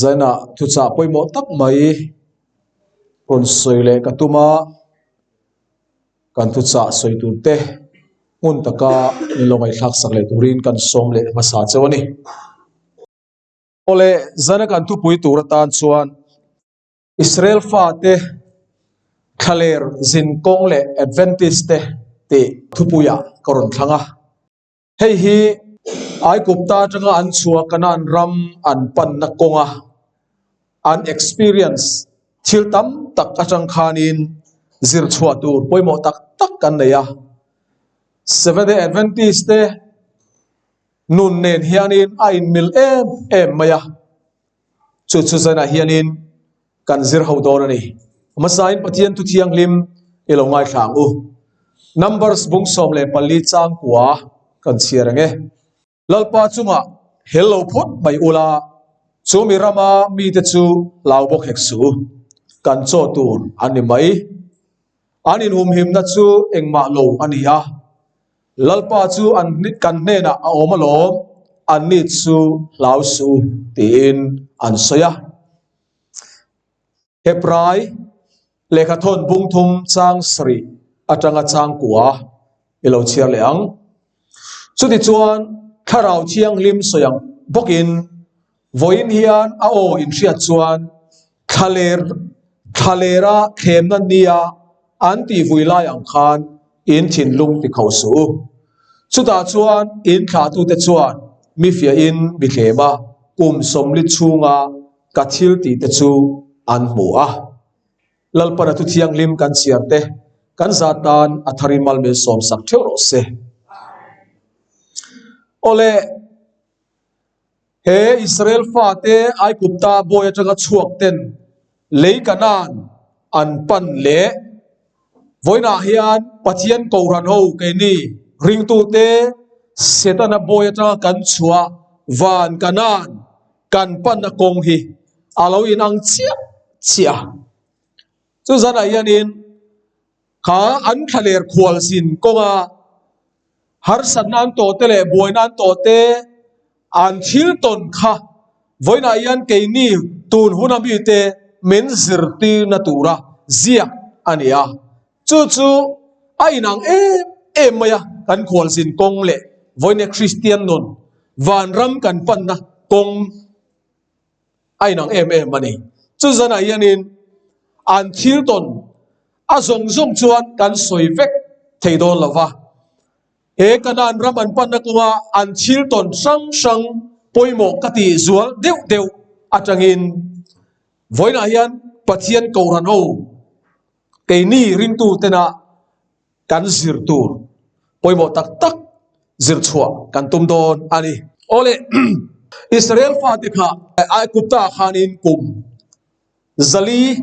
Zainah thuchah pawimawh tak mai rawn sawi leh ka tum a, kan thuchah sawi tur te hmun taka min lo ngaihthlak sak leh turin kan sawm leh hmasa chauh a ni. Awle zana kan thupui tur atan chuan Israel fate thlaler zinkawng leh Adventist te tih thupuiah ka rawn thlang a. Hei hi Aigupta atanga an chhuah Kanaan ram an panna kawnga an experience thil tam tak atang khanin zir chhuah tur pawimawh tak tak kan nei a. Seventh Day Adventist te nun nen hianin a inmil em em mai a. Chu chu zanah hianin kan zir ho dawn a ni. Hmasain Pathian thu thianghlim i lo ngaithla ang u. Numbers bung 14 chang kua kan chhiar ang e. Lalpa chungah hel lo phawt mai ula, chu mi rama mite chu hlau bawk hek suh u. Kan chaw tur an ni mai. An inhumhimna chu engmah lo a ni a. Lalpa chu an kan hnenah a awm alawm, anni chu hlau suh u tiin an sawi a. Hebrai lehkhathawn bung thum chang sarih atanga chang kua i lo chhiar leh ang. Chutichuan Thlarau Thianghlim sawi ang bawkin vawiin hian a aw inhriat chuan thlaler thlalera thlemna nia an tih vui lai ang khan in thinlung ti kho suh u. Chutah chuan in thlahtute chuan mi fiahin mi thlem a, kum 40 chhunga ka thil tih te chu an hmu a. Lalpana thu thianghlim kan chhiar te kan zat tan a tharin mal min sawm sak theuh rawh se. Awle, he Israel fate Aigupta bawi atanga chhuak ten lei Kanaan an pan leh vawiinah hian Pathian Kohhran ho keini ringtute Setana bawi atanga kan chhuah van Kanaan kan panna kawng hi a lo inang chiah chiah a. Chu zanah hianin kha an thlaler khual zin kawnga harsatna an tawh te leh buaina an tawh te an thil tawn kha vawiinah hian keini tun huna mite min zirtirna tura ziak a ni a. Chu chu a inang em em mai a, kan khualzin kawng leh vawiina Kristian nun vanram kan panna kawng a inang em em a ni. Chu zanah hianin an thil tawn a zawng zawng chuan kan sawi vek thei dawn lo va. He Kanaan ram an panna kawnga an thil tawn hrang hrang pawimawh ka tih zual deuh deuh atangin vawiinah hian Pathian Kohhran ho keini ringtu tena kan zir tur pawimawh tak tak zir chhuah kan tum dawn a ni. Awle, Israel fate kha Aigupta khanin kum 400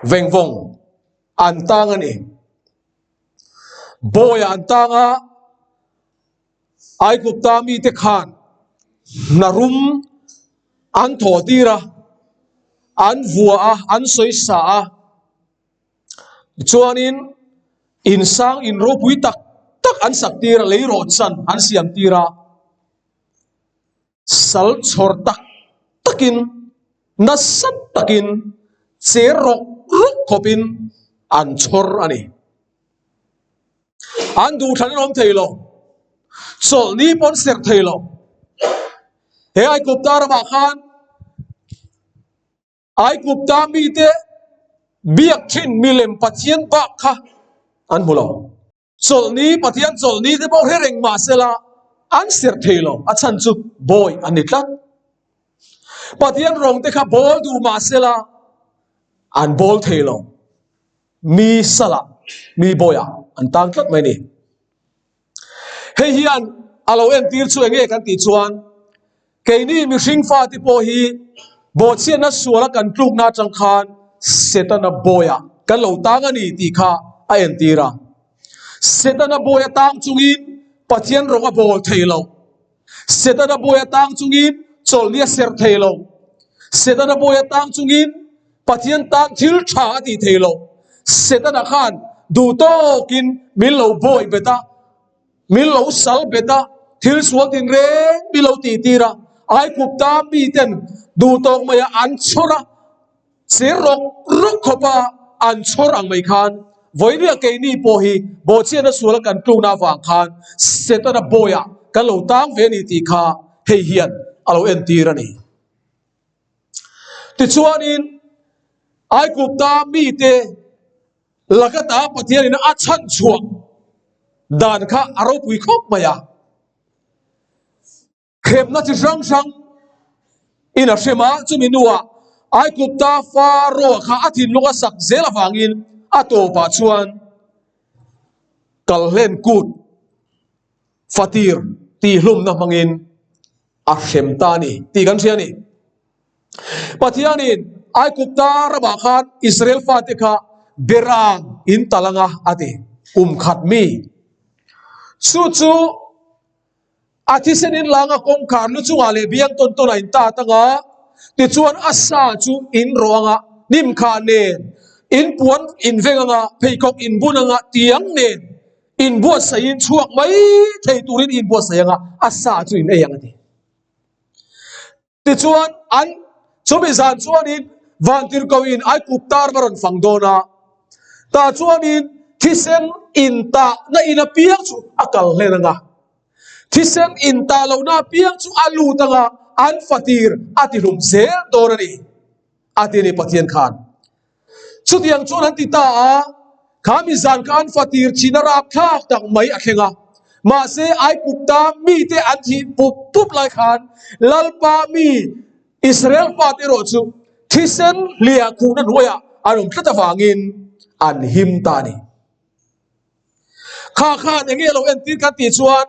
vengvawng an tang a ni. Bawiah an tang a, Aigupta mite khan hnarum an thawh tir a, an vua a, an sawi sa a. Tichuanin insang in ropui tak tak an sak tir a, lei rawh chan an siam tir a, sal chhawr tak takin nasa takin cher rawk rawk khawpin an chhawr a ni. An duhthlan an awm thei lo, chawlhni pawh an serh thei lo. He Aigupta ramah khan Aigupta mite biak thin milem Pathian bak kha an hmu lo. Chawlhni, Pathian chawlhni te pawh hre reng mah sela an serh thei lo, a chhan chu bawi an ni tlat. Pathian rawng te kha bawl duh mah sela an bawl thei lo, mi salah, mi bawiah an tang tlat mai a ni. Hei hian a lo entir chu enge kan tih chuan keini mihring fate pawh hi bawhchhiatna suala kan tlukna atang khan Setana bawiah kan lo tang a ni tih kha a entir a. Setana bawi a tang chungin Pathian rawng a bawl thei lo. Setana bawi a tang chungin chawlhni a serh thei lo. Setana bawi a tang chungin Pathian tan thil tha a tih thei lo. Setana khan duh tawkin min lo bawi bet a, min lo sal bet a, thil sual tin reng min lo tih tir a. Aigupta miten duhtawk maia an chhawr a, Sir rawk rawk khawpa an chhawr ang mai khan vawinia keini pawh hi bawhchhiatna suala kan tlukna avang khan Setana bawiah kan lo tang ve a ni tih kha hei hian a lo entir a ni. Tichuanin Aigupta mite lakata Pathianin a chhanchhuah dan kha a ropui khawp mai a. Hremna chi hrang hrang in a hrem a, chumi hnuah Aigupta Pharaoh kha a thinlung a sak zel avangin a tawpah chuan kalhlen kut fatir tihhlumna hmangin a hrem ta a ni tih kan hria a ni. Pathianin Aigupta ramah khan Israel fate kha Beram in tal anga a ti, kum khat mi. Chu chu A thisen in langa kawngkhar lu chungah leh biang tawn tawn a in tat anga, tichuan a sa chu in rawh anga, hnim khah nen, in puan in veng anga, pheikhawk in bun anga, tiang nen in buatsaih in chhuak mai thei turin in buatsaih anga, a sa chu in ei ang a ti. Tichuan, an chumi zan chuanin Vantirhkohin Aigupta ram a rawn fang dawn a, tah chuanin thisen intahna in apiang chu a kal hlen ang a, thisen intah lohna apiang chu a lut ang a, an fatir a tihlum zel dawn a ni, a ti a ni Pathian khan. Chutiang chuan an ti ta a, kha mi zan kha an fatir thin a rapthlak tak mai a thleng a. Mahse, Aigupta mite an thih pup pup lai khan Lalpa mi Israel fate erawh chu thisen hliah khuhna hnuaiah an awm tlat avangin an him ta a ni. Kha khan enge lo entir kan tih chuan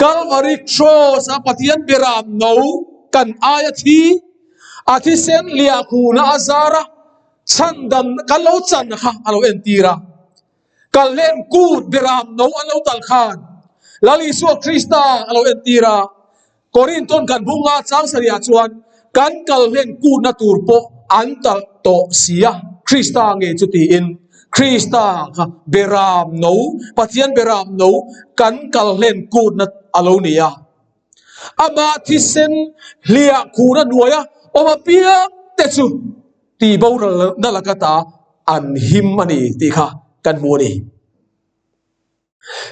Calvary Cross a Pathian beram no kan aia thi, a thisen liah khuhna a zar a, chhandam kan lo chan kha a lo entir a. Kalhlen kut beram no an lo tal khan Lal Isua Krista a lo entir a. Korinthon kan bunga chang sarihah chuan kan kalhlen kutna tur pawh an talh tawh si a, Krista ngei chu tiin Krista kha beram no, Pathian beram no kan kalhlen kutna a lo ni a. Amah thisen hliah khuhna hnuaia awm apiang te chu tihboralna laka ta an him a ni tih kha kan hmu a ni.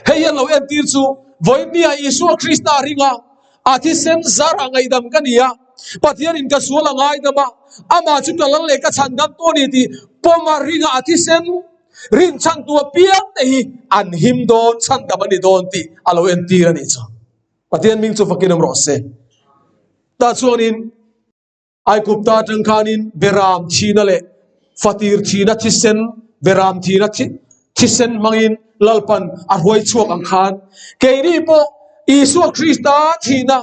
Hei hian lo entir chu vawinia Isua Krista ringa a thisen zar a ngaihdam ka ni a, Pathianin ka sual a ngaidam a, amah chu ka lal leh ka chhandam tawh a ni tih pawma ringa a thisen rinchhantu apiang te hi an him dawn, chhandam a ni dawn tih a lo entir a nih chu. Pathian hming chu fakin awm rawh se. Tah chuanin. Aigupta atang khanin beram thihna leh fatir thihna thisen, beram thihna thisen hmangin Lalpan a hruai chhuak ang khan keini pawh Isua Krista thihna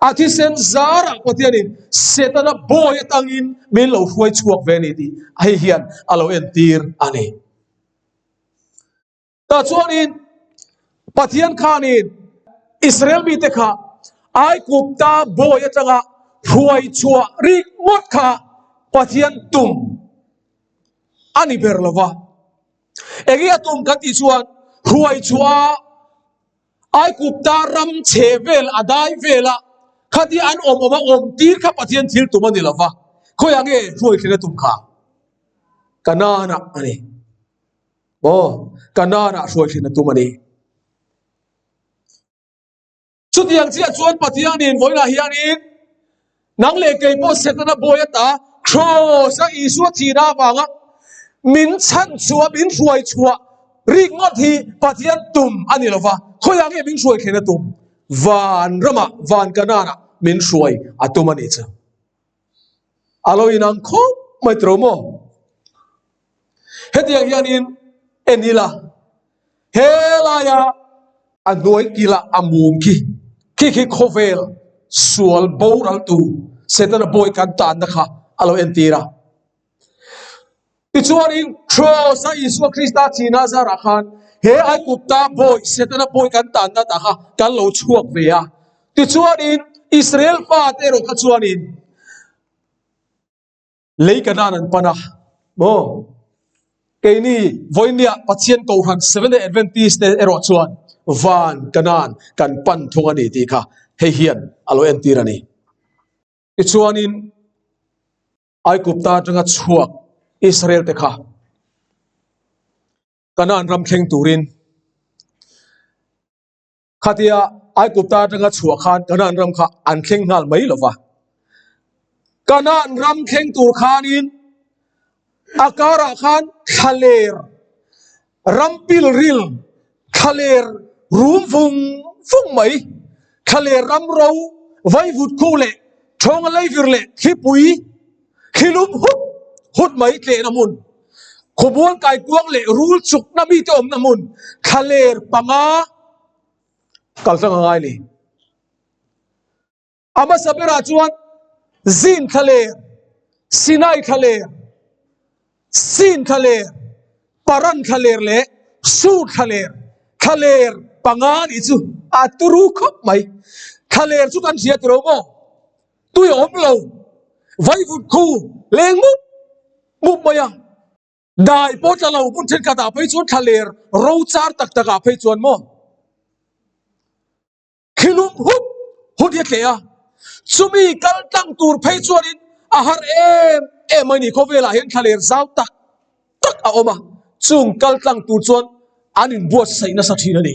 a thisen zarah Pathianin Setana bawi atangin min lo hruai chhuak ve a ni tih hei hian a lo entir a ni. Tah chuanin Pathian khanin Israel mite kha Aigupta bawi atanga hruai chhuah ringawt kha Pathian tum a ni ber lo va. Enge a tum kan tih chuan hruai chhuah Aigupta ram chhe vel a dai vela khati an awm awm a awm tir kha Pathian thil tum a ni lo va. Khawiah nge hruai thlen a tum kha? Kanaanah a ni. Aw, Kanaan-ah hruai thin a tum a ni. Chutiang chiah chuan Pathianin vawiinah hianin nang leh kei pawh Setana bawi ata Kraws-a Isua thihna avanga min chhan chhuah, min hruai chhuah rikngawt hi Pathian tum a ni lo va, khawiah nge min hruai thlen a tum? Van ramah, van Kanaan-ah min hruai a tum a nih chu. A lo inang khawp mai tiro maw? Hetiang hianin en ila, helaia a hnuai kila a mum khi, khi khi khawvel sual boraltu Setana bawi kan tanna kha a lo entir a. Tichuanin Kraws-a Isua Krista thihna zarah khan he Aigupta bawi Setana bawi kan tanna tah kha kan lo chhuak ve a. Tichuanin Israel fate erawh kha chuanin lei Kanaan an pan a, maw? Keini vawinia Pathian Kohhran Seventh-day Adventist te erawh chuan van Kanaan kan pan thung a ni tih kha hei hian a lo entir a ni. Tichuanin Aigupta atanga chhuak Israel te kha Kanaan ram thleng turin khatia Aigupta atanga chhuah khan Kanaan ram kha an thleng nghal mai lo va. Kanaan ram thleng tur khanin a karah khan thlaler ram pilril thlaler rum vung vung mai, thlaler ram ro vaivut khu leh thawnga leivir leh thlipui thlilum hut hut mai tlehna hmun, khawmual kaikuang leh rul chukna mite awmna hmun thlaler panga kal tlang a ngai ni. A hmasa berah chuan Zin thlaler, Sinai thlaler, Sin thlaler, Paran thlaler leh Sur thlaler, thlaler panga nih chu a turu khawp mai. Thlaler chu kan hria tiro maw? Tui a awm lo, vaivut khu leng mup mup mai a. Dai pawh tla lo hmun thenkhatah phei chuan thlaler ro char tak takah phei chuan maw? Khilum hup hun hi a tleh a, chumi kal tlang tur phei chuanin a har em em mai ni. Khawvelah hian thlaler zau tak tak a awm a, chung kal tlang tur chuan an inbuatsaih nasa thin a ni.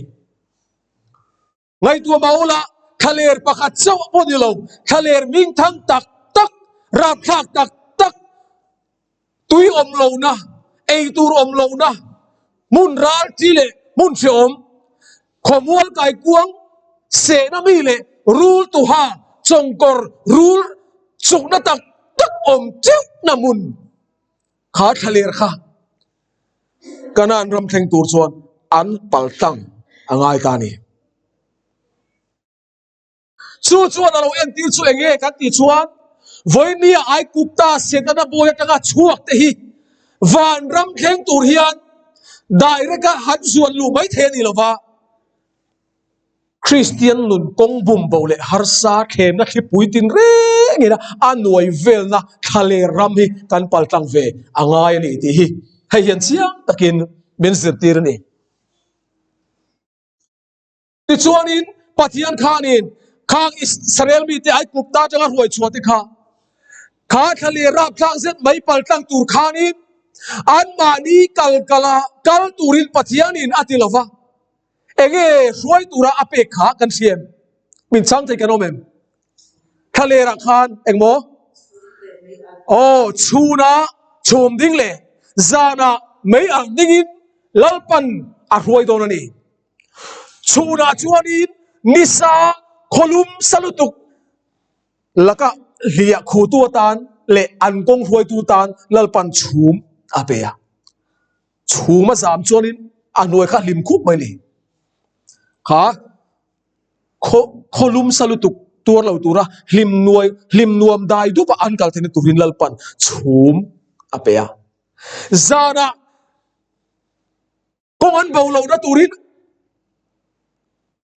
Ngaihtuah mah ula, thlaler pakhat chauh pawh ni lo, thlaler hmingthang tak tak, rapthlak tak tak, Tui awm lohna, ei tur awm lohna, hmun ral chi leh hmun hrehawm, khawmual kaikuang, sehna mi leh rul tuha chawngkawr rul chukna tak tak awm teuhna hmun kha thlaler kha Kanaan ram thleng tur chuan an paltlang a ngai ta a ni. Chu chuan a lo entir chu eng nge kan tih chuan vawinia Aigupta Setana bawi atanga chhuak te hi vanram thleng tur hian direct a han zuan luh mai thei a ni lova, Kristian nun kawng bum bo leh harsa thlemna thlipui tin reng ina a nuai velna thlaler ram hi kan paltlang ve a ngai a ni tih hi hei hian chiang takin min zirtir a ni. Tichuanin Pathian khanin khang Israel mite Aigupta atanga hruai chhuah te kha, kha thla leh rapthlak zet mai pal tlang tur khanin anmahni kal kala kal turin Pathianin a ti lo va. Enge hruai tura a pek kha kan hria em? Min chhang thei kan awm em? Thla lerah khan engmaw? Aw, chhunah chhum ding leh zanah mei alh dingin Lalpan a hruai dawn a ni. Chhunah chuanin nisa khawlum sa lutuk laka hliah khutu atan leh an kawng hruaitu tan Lalpan chhum a pe a. Chhum a zam chuanin a hnuai kha hlim khup mai a ni. Kha khawlum sa lutuk tuar lo tura hlim nuai hlim nuam dai dupa an kal theihna turin Lalpan chhum a pe a. Zanah Kawng an bo lohna turin,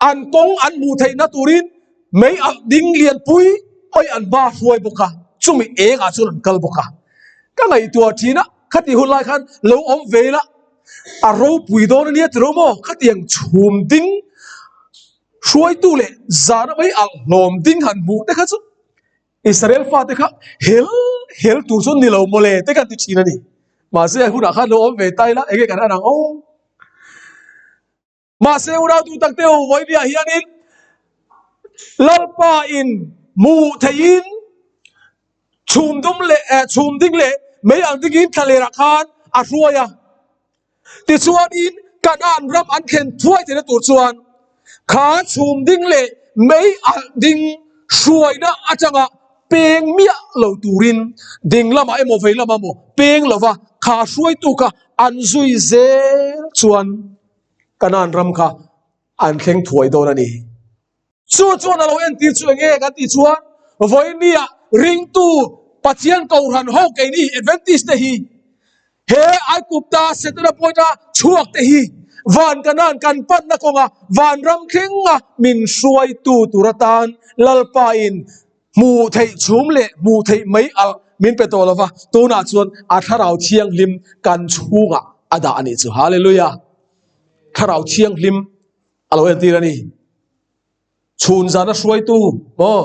an kawng an hmuh theihna turin mei alh ding lian pui mai an hma hruai bawk a, chumi engah chuan an kal bawk a. Ka ngaihtuah thin a, khati hun lai khan lo awm ve ila a ropui dawn a nia tiro maw? Khatiang chhum ding hruaitu leh zana mei alh hlawm ding han hmuh te kha chu Israel fate kha hel hel tur chu ni lo mawle te kan ti thin a ni. Mahse a hunah khan lo awm ve ta ila enge kan han ang aw. Mahse unau duh tak te u vawinia hianin Lalpa in hmuh theihin chhum dum leh eh chhum ding leh mei ang dingin thlalerah khan a hruai a. Tichuanin Kanaan ram an thlen thuai theihna tur chuan kha chhum ding leh mei alh ding hruaina atanga peng miah lo turin ding lamah emaw vei lamah emaw peng lova kha hruaitu kha an zui zel chuan Kanaan ram kha an thleng thuai dawn a ni. Chu chuan a lo entir chu enge kan tih chuan vawinia ringtu Pathian Kohhran ho keini Adventist te hi he Aigupta Setana pawita chhuak te hi van Kanan kan panna kawnga vanram thlenga min hruaitu tur atan Lalpa in hmuh theih chhum leh hmuh theih mai alh min pe tawh lova tunah chuan a thlarau thianghlim kan chhungah a dah a nih chu. Hallelujah! Thlarau thianghlim a lo entir a ni. Chhun zana hruaitu maw?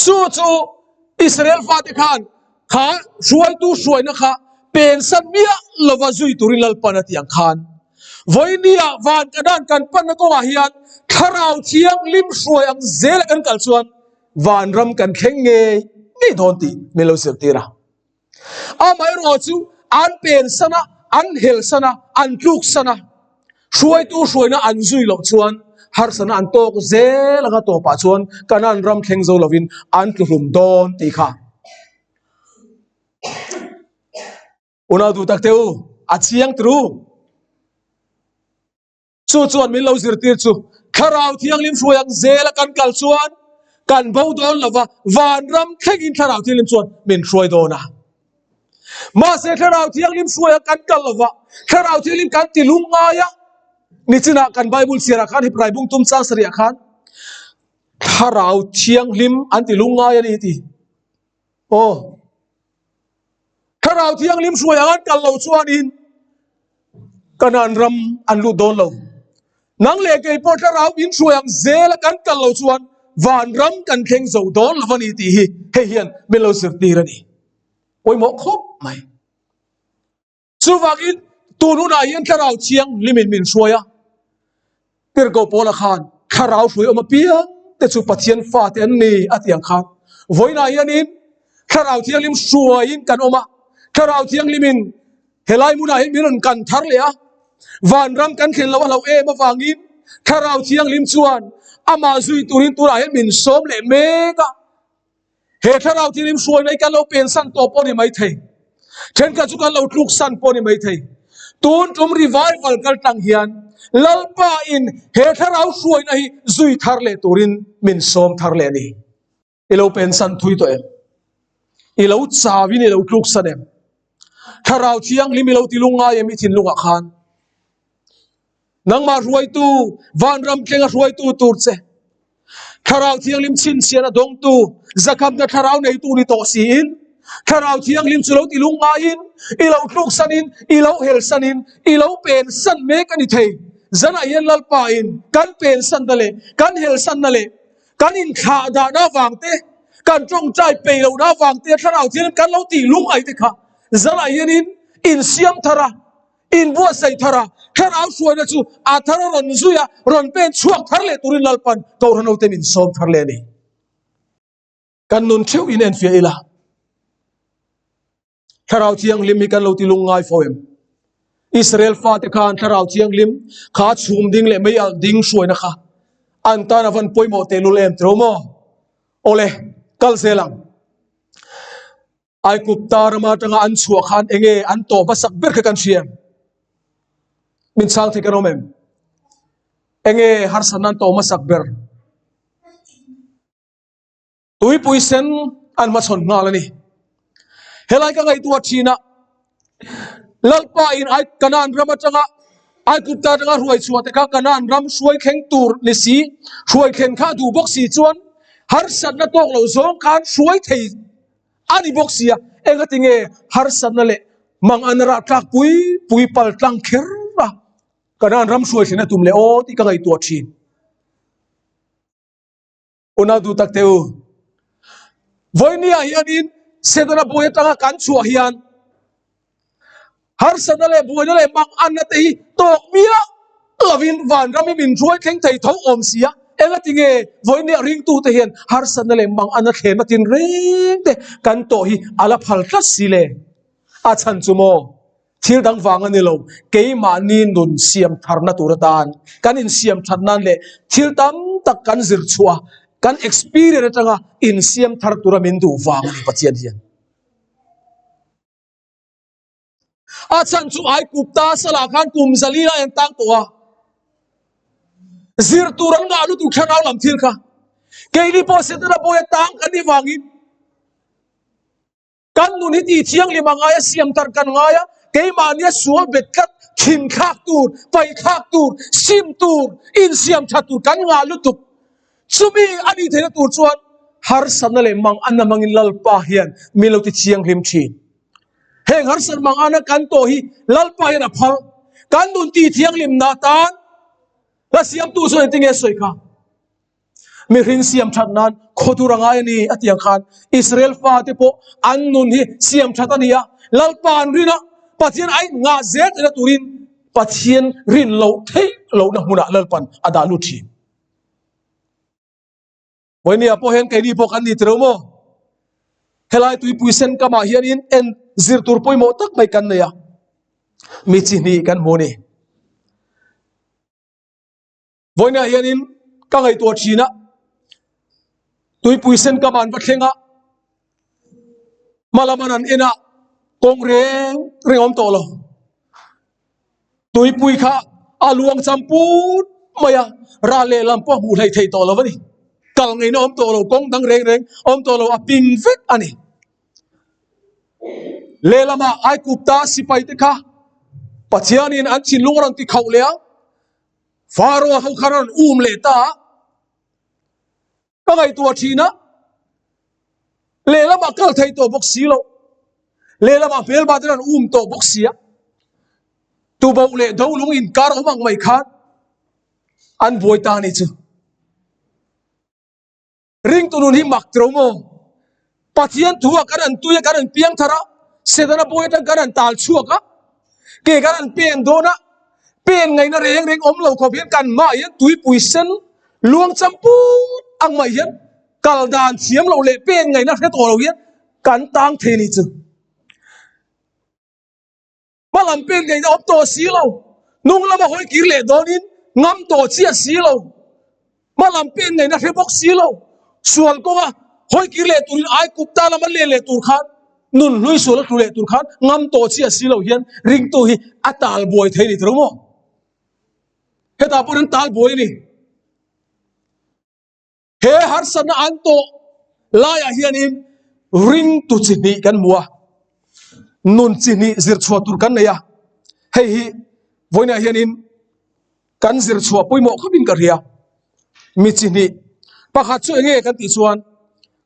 Chu chu Israel fate khan kha hruaitu hruaina kha pensan miah lova zui turin Lalpan a tih ang khan vawinia van Kanaan kan panna kawngah hian Thlarau Thianghlim hruai ang zela kan kal chuan vanram kan thleng ngei ngei dawn tih min lo zirtir a. Amaherawh chu an pensan a, an helsan a, an tluksan a, hruaitu hruaina an zui loh chuan harsatna an tawk zel anga tawpah chuan Kanaan ram thleng zo lovin an tluhlum dawn tih kha. Unau duh tak te u, a chiang tru. Chu chuan min lo zirtir chu Thlarau Thianghlim hruai ang zela kan kal chuan kan bo dawn lo va, vanram thlengin Thlarau Thianghlim chuan min hruai dawn a. Mahse Thlarau Thianghlim hruaia kan kal lo va, Thlarau Thianghlim kan ti lung ngai a. Nichinah kan Bible chhiarah khan Hebrai bung tum chang sarihah khan Thlarau Thianghlim an ti lung ngai a ni ti. Aw. Thlarau Thianghlim hruai ang an kal lo chuanin Kanaan ram an lut dawn lo. Nang leh kei pawh Thlarau in hruai ang zela kan kal lo chuan van ram kan thleng zo dawn lo a ni tih hi hei hian min lo zirtir a ni. Pawimawh khawp mai. Chuvangin tun hunah hian Thlarau Thianghlimin min hruai a, Tirhkoh Paula khan Thlarau hruai awm apiang te chu Pathian fate an ni a tih ang khan vawiinah hianin Thlarau Thianghlim hruaiin kan awm a, Thlarau Thianghlimin helai hmunah hian min rawn kan thar leh a, vanram kan thlen loh a hlauh em avangin Thlarau Thianghlim chuan amah zui turin tunah hian min sawm leh mek a. He thlarau thianghlim hruaina hi kan lo pensan tawh pawh a ni maithei. Thenkhat chu kan lo tluksan pawh a ni maithei. Tun tum revival kal tlang hian Lalpa in he thlarau hruaina hi zui thar leh turin min sawm thar leh a ni. I lo pensan thui tawh em? I lo chauin i lo tluksan em? Thlarau thianghlim i lo ti lungngai em i thinlungah khan? Nangmah hruaitu, vanram thlenga hruaitu tur che, Thlarau Thianghlim chhinchhiahna dawngtu, zakhamna thlarau neitu ni tawh siin, Thlarau Thianghlim chu lo ti lungngaiin, i lo tluksanin, i lo helsanin, i lo pensan mek a ni thei. Zanah hian Lalpain kan pensanna leh kan helsanna leh kan inthlahdahna avang te, kan tawngtai peih lohna avang te Thlarau Thianghlim kan lo tih lungngai te kha zanah hianin insiam thar a, Inbuatsaih thar a, thlarau hruaina chu a thar a rawn zui a, rawn pen chhuak thar leh turin Lalpan Kohhran hote min sawm thar leh a ni. Kan nun theuh in enfiah ila, Thlarau Thianghlim hi kan lo ti lungngai fo em? Israel fate khan Thlarau Thianghlim kha chhum ding leh mei alh ding hruaina kha an tan a van pawimawh tehlul em tiro maw? Awle, kal zel ang. Aigupta rama atanga an chhuah khan enge an tawh hmasak ber kha kan hria em? Min chhang thei kan awm em? Enge harsatna an tawh hmasak ber? Tuipui sen an hmachhawn nghal a ni. Helai ka ngaihtuah thin a, Lalpa in Ai Kanaan ram atanga Aigupta atanga hruai chhuah te kha Kanaan ram hruai thleng tur ni si, hruai thlen kha duh bawk si chuan harsatna tawk lo zawng khan hruai thei a ni bawk sia, engati nge harsatna leh mangan rah tlak pui pui pal tlang kher a Kanaan ram hruai thlen a tum leh aw tih ka ngaihtuah thin. Unau duh tak te u, vawinia hianin Setana buai atanga kan chhuah hian harsatna leh buaina leh manganna te hi tawk miah lovin vanram hi min hruai thleng thei tho awm si a, engati nge vawinia ringtute hian harsatna leh manganna thlenna tinreng te kan tawh hi a la phal tlat si le? A chhan chu maw? Thil dang vang a ni lo, keimahni nun siam tharna tur atan kan insiam that nan leh thil tam tak kan zir chhuah a, kan experience atanga insiam thar tura min duh vang a ni Pathian hian. A chhan chu Aigupta salah khan kum zali lai an tang tawh a, zir tur an ngah lutuk thlarau lam thil kha. Keini pawh Setana bawi a tang kan nih vangin, Kan nun hi tih thianghlim a ngai a, siam tar kan ngai a, keimahnia sual bet tlat, thin thlak tur, paih thlak tur, sim tur, insiam tha tur kan ngah lutuk. Chumi a nih theihna tur chuan harsatna leh manganna hmangin Lalpa hian min lo ti thianghlim thin. Heng harsat manganna kan tawh hi Lalpa hian a phal. Kan nun tih thianghlimna atan hla siamtu chuan engtin nge sawi kha? Mihring siam that nan Khawdur a ngai a ni a ti ang khan Israel fate pawh an nun hi siam that a ni a, Lalpa an rin a, Pathian a inngah zel theihna turin Pathian rin loh theih lohna hmunah Lalpan a dah lut thin. Vawinia pawh hian keini pawh kan ni tirau maw? Helai tuipui sen kamah hianin en zir tur pawimawh tak mai kan nei a, mi chi hnih kan hmu a ni. Vawinia hianin ka ngaihtuah thin a, tuipui sen kamah an va thleng a, hma lama an en a, kawng reng reng a awm tawh lo. Tuipui kha a luang cham put mai a, ral lehlam pawh a hmuh hleih theih tawh lo a ni. Kal ngeiin a awm tawh lo, kawng dang reng reng a awm tawh lo, a ping vek a ni. Lehlamah Aigupta sipaite kha Pathianin an thinlung a rawn ti khauh leh a, Pharaoh ho kha a rawn um leh ta a. Ka ngaihtuah thin a, lehlamah kal thei tawh bawk si lo, lehlamah hmelma te an um tawh bawk si a, tuboh leh dolung inkar awm ang mai khan an buai ta a nih chu. Ringtu nun hi mak tiro maw? Pathian thu ah kan han tui a, kan han piang thar a, Setana bawi atang kan han tal chhuak a, ke kan han pen dawn a, pen ngaihna reng reng awm lo khawp hian kan hmaah hian tuipui sen luang cham put ang mai hian kal dan thiam loh leh pen ngaihna hre tawh lo hian kan tang thei a nih chu. Hma lam pen ngaihna awm tawh si lo, hnung lama hawi kir leh dawnin ngam tawh chiah si lo, hma lam pen ngaihna hre bawk si lo, sual kawnga hawi kir leh turin ai kup ta lama len leh tur khan nun hlui sual a tlu leh tur khan ngam tawh chiah si lo hian ringtu hi a tal buai thei a ni tawh lo maw? Hetah pawh an tal buai a ni. He harsatna an tawh laiah hianin ringtu chi hnih kan hmu a, nun chi hnih zir chhuah tur kan nei a, hei hi vawiinah hianin kan zir chhuah pawimawh khawpin ka hria. Mi chi hnih pakhat chu enge kan tih chuan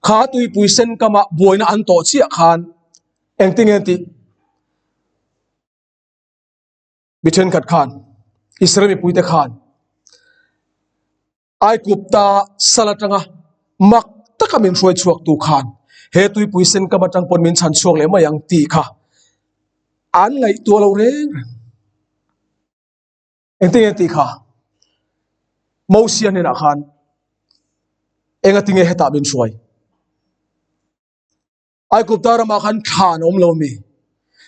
kha tuipui sen kama buaina an tawh chiah khan engtin nge an tih? Mi thenkhat khan Israel mipuite khan Aigupta sal atanga mak taka min hruai chhuaktu khan he tuipui sen kam atang pawn min chhan chhuak leh mai ang tih kha an ngaihtuah lo reng reng. Engtin nge tih kha? Mosia hnenah khan engatinge hetah min hruai? Aigupta ramah khan thlan a awm lo mi?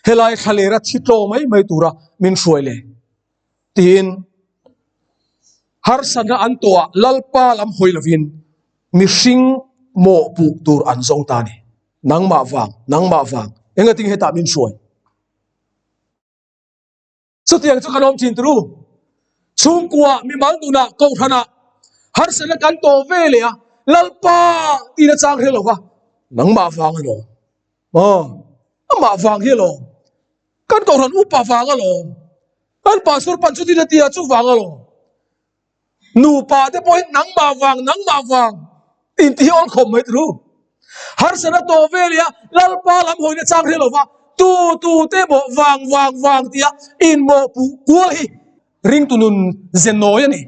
Helai thlalera thi tlaw mai mai tura min hruai le? Tiin harsatna an tawhah Lalpa lam hawi lovin mihring mawhpuh tur an zawng ta a ni. Nangmah vang, nangmah vang, engatinge hetah min hruai? Chutiang chu kan awm thin turu. Chhungkua mimal nunah kohhranah harsatna kan tawh ve leh a, Lalpa tiin a chang hreh lo va, nangmah vang alawm, aw amah vang hi alawm, kan kohhran upa vang alawm, kan pastor pan chutin a tia chu vang alawm. Nupa te pawhin nangmah vang, nangmah vang inti hi awl khawp mai turu. Harsatna tawh ve leh a, Lalpa lam hawina chang hre lova, tu tu te mawh vang vang vang tia inmawhpuh kual hi ringtu nun ze nawi a ni.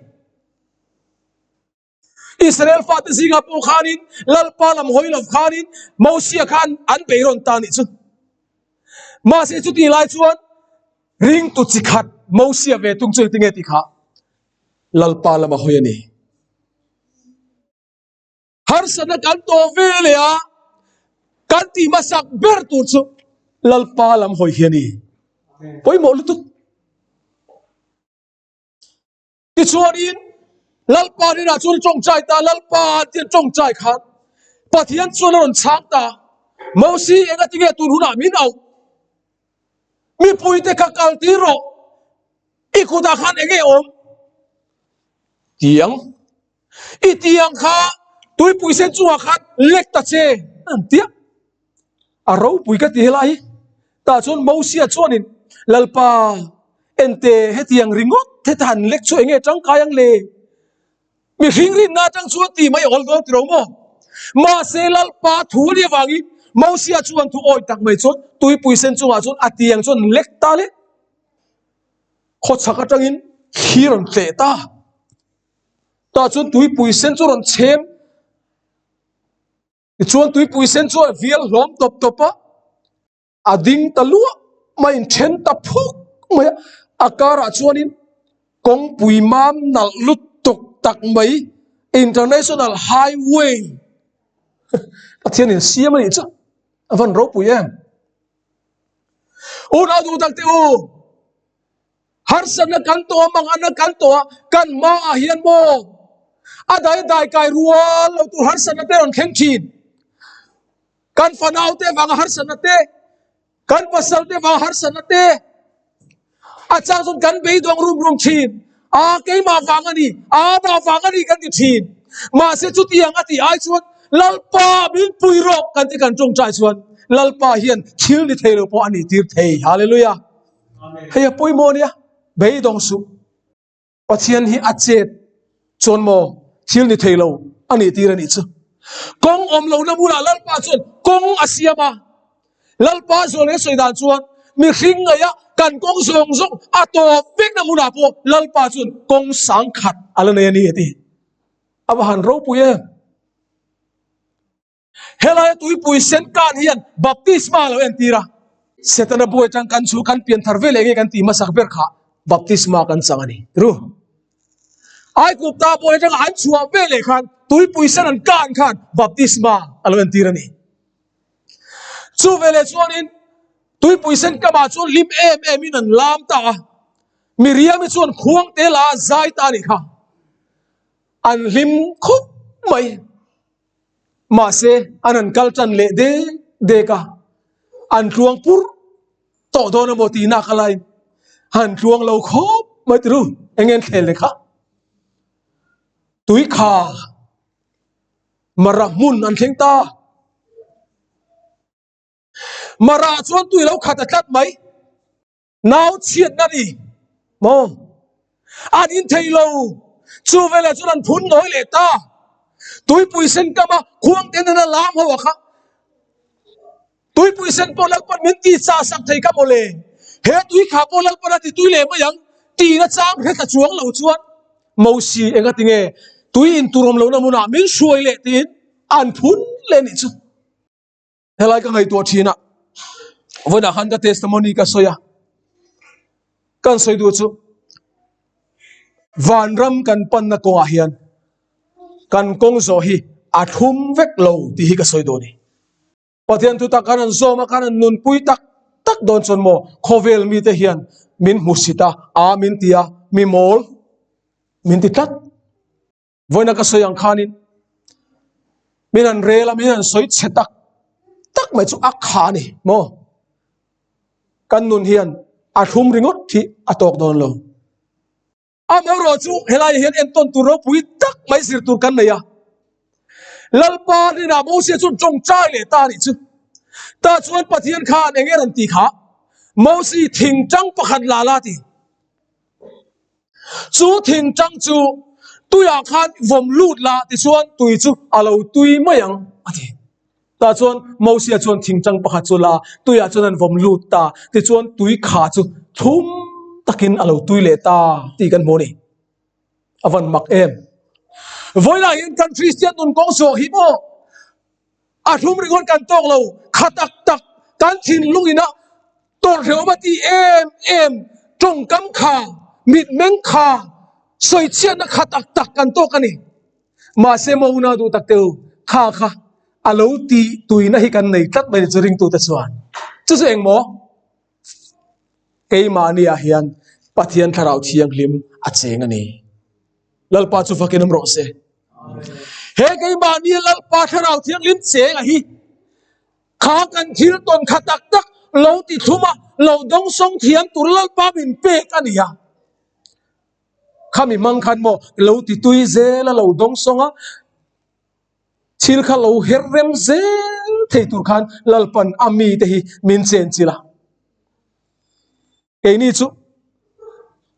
Israel fate zingah pawh khanin Lalpa lam hawi lo khanin Mosia khan an beirawn ta nih chu. Mahse chutih lai chuan Ringtu chi khat Mosia ve tung chu engtinge tih kha Lalpa lama hawi a ni. Harsatna kan tawh ve leh a, kan tih hmasak ber tur chu Lalpa lam hawi hi a ni. Pawimawh lutuk. Tichuanin Lalpa hnenah chuan tawngtai ta, Lalpa tia tawngtai khan Pathian chuan a rawn chhang ta, Mosi engatinge tun hunah min auh? Mipuite kha kal tir rawh, i kutah khan enge awm? Tiang, i tiang kha tuipui sen chungah khan lek ta che an tia. A ropui ka ti helai hi. Tah chuan Mosia chuanin, Lalpa, ente hetiang ringawt heta han lek chu enge tangkai ang le? Mihring rinna atang chuan ti mai awl dawn tiro maw? Mahse Lalpa thu a nih avangin Mosia chuan thu awi tak mai chuan tuipui sen chungah chuan a tiang chuan lek ta le. Khawchhak atangin thli rawn tleh ta. Tah chuan tuipui sen chu rawn chhem. Tichuan tuipui sen chu a vial hlawm tawp tawp a, a ding ta luah mai in then ta phuk mai a, a karah chuanin kawngpui mam nalh lutuk tak mai international highway Pathianin siam a nih chu a van ropui em. Unau duh tak te u! Harsatna kan tawh a, manganna kan tawh a, kan hmaah hian maw a dai dai kai rual lo tur harsatna te rawn thleng thin. Kan fanau te vanga harsatna te, kan pasal te vanga harsatna te, a chang chuan kan beidawng rum rum thin. A keimah vang a ni, a mah vang a ni kan ti thin. Mahse chutiang a tih ai chuan Lalpa min pui rawh kan ti kan tawngtai chuan Lalpa hian thil ni thei lo pawh a nih tir thei. Hallelujah. Hei a pawimawh ania, beidawng suh. Pathian hi a chet chuan maw thil ni thei lo a nih tir a nih chu. Kawng awm lohna bulah Lalpa chuan kawng a siam a. Lalpa zawn leh sawi dan chuan mihring ngaih a kan kawng zawng zawng a tawp vekna hmunah pawh Lalpa chuan kawng sang khat a la nei a ni a ti. A va han ropui em! Helaia tuipui sen kan hian baptisma a lo entir a. Setana buai atang kan chu kan pian thar veleh nge kan tih hmasak ber kha baptisma kan chang a ni. Ru. Aigupta buai atanga an chhuah veleh khan tuipui sen an kan khan baptisma a lo entir a ni. Chu veleh chuanin tuipui sen kamah chuan hlim em emin an lam ta a. Miriami chuan khuang te la a zai ta a nih kha. An hlim khawp mai. Mahse, an han kal tan leh dek dek a, an tluang pur tawh dawn emaw tih nak a laiin han tluang lo khawp mai ti ru, eng nge an thlel leh kha? Tui kha Mara hmun an thleng ta. Mara chuan tui lo khat a tlat mai. Nau chhiatna ni maw? An in thei lo. Chu veleh chuan an phun nawi leh ta. Tuipui sen kama khuang te nena lam ho a kha. Tuipui sen pawh Lalpan min ti chah sak thei kha mawle. He tui kha pawh Lalpan a ti tui leh mai ang tiin a chang hre ta chuang lo chuan Mosi enga tinge tui in tur awm lohna hmunah min hruai leh tiin an phun leh nih chu. Helai ka ngaihtuah thin a, vawiinah khan ka testimony ka sawi a, kan sawi duh chu vanram kan panna kawngah hian kan kawng zawh hi a thlum vek lo tih hi ka sawi duh a ni. Pathian thu tak khan an zawm a, khan an nunpui tak tak dawn chuan maw khawvel mite hian min hmusit a, a min ti a, mi mawl min ti tlat. Vawiina ka sawi ang khanin min han rel a, min han sawi chhe tak tak mai chu a kha a ni maw? Kan nun hian a thlum ringawt hi a tawk dawn lo. Amaherawh chu helaiah hian entawn tur ropui tak mai zir tur kan nei a. Lalpa hnenah Mosia chuan tawngtai leh ta a nih chu. Tah chuan Pathian khan eng nge rawn ti kha? Mosi thingtang pakhat la la ti. Chu thingtang chu tuiah khan vawm lut la tichuan tui chu a lo tui mai ang a ti. Tah chuan Mosia chuan thingtang pakhat chu la tuiah chuan an vawm lut ta tichuan tui kha chu thlum takin a lo tui leh ta tih kan hmu a ni. A van mak em. Vawilah hian kan Kristian nun kawng zawh hi maw A hlum ringawt kan tawk lo, kha tak tak kan thinlung ina tawrhhleuh a ti em em, tawngkam kha, mitmeng kha, sawichhiatna kha tak tak kan tawk a ni. Mahse Mona duh tak teu, kha kha a lo tih tuina hi kan nei tlat mai ni chu ringtute chuan. Chu chu engmaw? Keimahniah hian Pathian Thlarau Thianghlim a cheng a ni. Lalpa chu fakin awm rawh se. He keimahnia Lalpa Thlarau Thianghlim cheng a hi kha kan thil tawn kha tak tak lo ti thlum a, lo dawngsawng thiam tur Lalpa min pek a ni a. Khami hmang khan maw lo ti tui zel a, lo dawngsawng a, Thil kha lo her rem zel thei tur khan Lalpan a mite hi min chen chilh a. Keini chu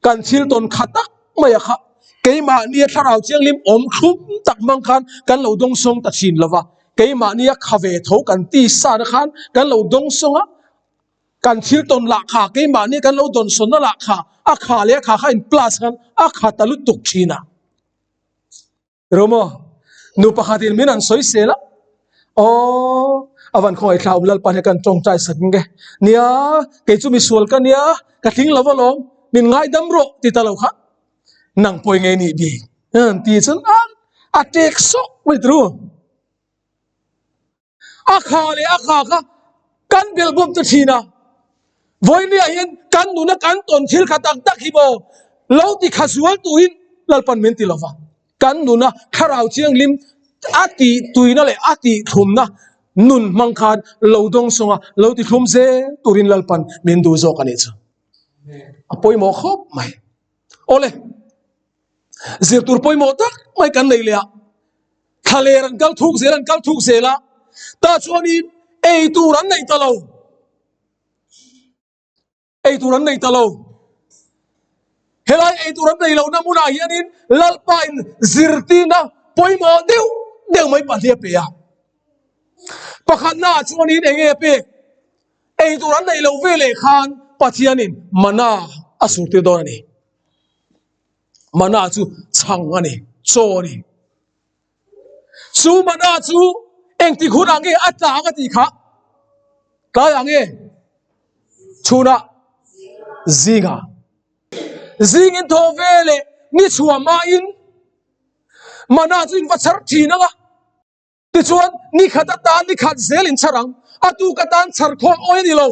kan thil tawn kha tak mai a kha keimahnia thlarau thianghlim awm thlum tak hmang khan kan lo dawngsawng ta thin lo va, keimahnia kha ve tho kan tisa na khan kan lo dawngsawng a, kan thil tawn lah kha keimahnia kan lo dawnsawnna lah kha a kha leh a kha kha in plus khan a kha ta lutuk thin a. Ro maw? Nu pakhatin min an sawi sel a. Aw, a van khawngaih thla awm Lalpa hian kan tawngtai sak nge. Nia, kei chu misual ka nia, ka tling lo alawm, min ngaidam rawh ti ta lo kha. Nang pawh i ngei nih bik. Ti chuan a tek sawk mai turu. A kha leh a kha kha kan belh bawm ta thin a, vawinia hian kan nuna kan tawn thil kha tak tak hi maw lo ti kha zual tuin Lalpan min ti lova, kan nuna thlarau thianghlim a tih tuina leh a tih thlumna nun hmang khan lo dawng sawng a, lo ti thlum zel turin Lalpan min duh zawk a nih chu. A pawimawh khawp mai. Awle, zir tur pawimawh tak mai kan nei leh a, thlaler an kal thuk zel an kal thuk zel a, tah chuanin ei tur an nei ta lo, ei tur an nei ta lo. Helai ei tur an nei lohna hmunah hianin Lalpa in zirtirna pawimawh deuh deuh mai pahnih a pe a. Pakhatna ah chuanin eng nge a pek? Ei tur an neih loh veleh khan Pathianin mana a surtir dawn a ni. Mana chu chhang a ni, chaw a ni. Chu mana chu engtik hunah nge a tla ang a tih kha? Tlaiah nge? Chhunah? Zingah? Zingin thaw veleh ni chhuah hmain mana chu in va chhar thin ang a. Tichuan, ni khat atan ni khat zel in chhar ang, a tuk atan chhar khawm awi a ni lo.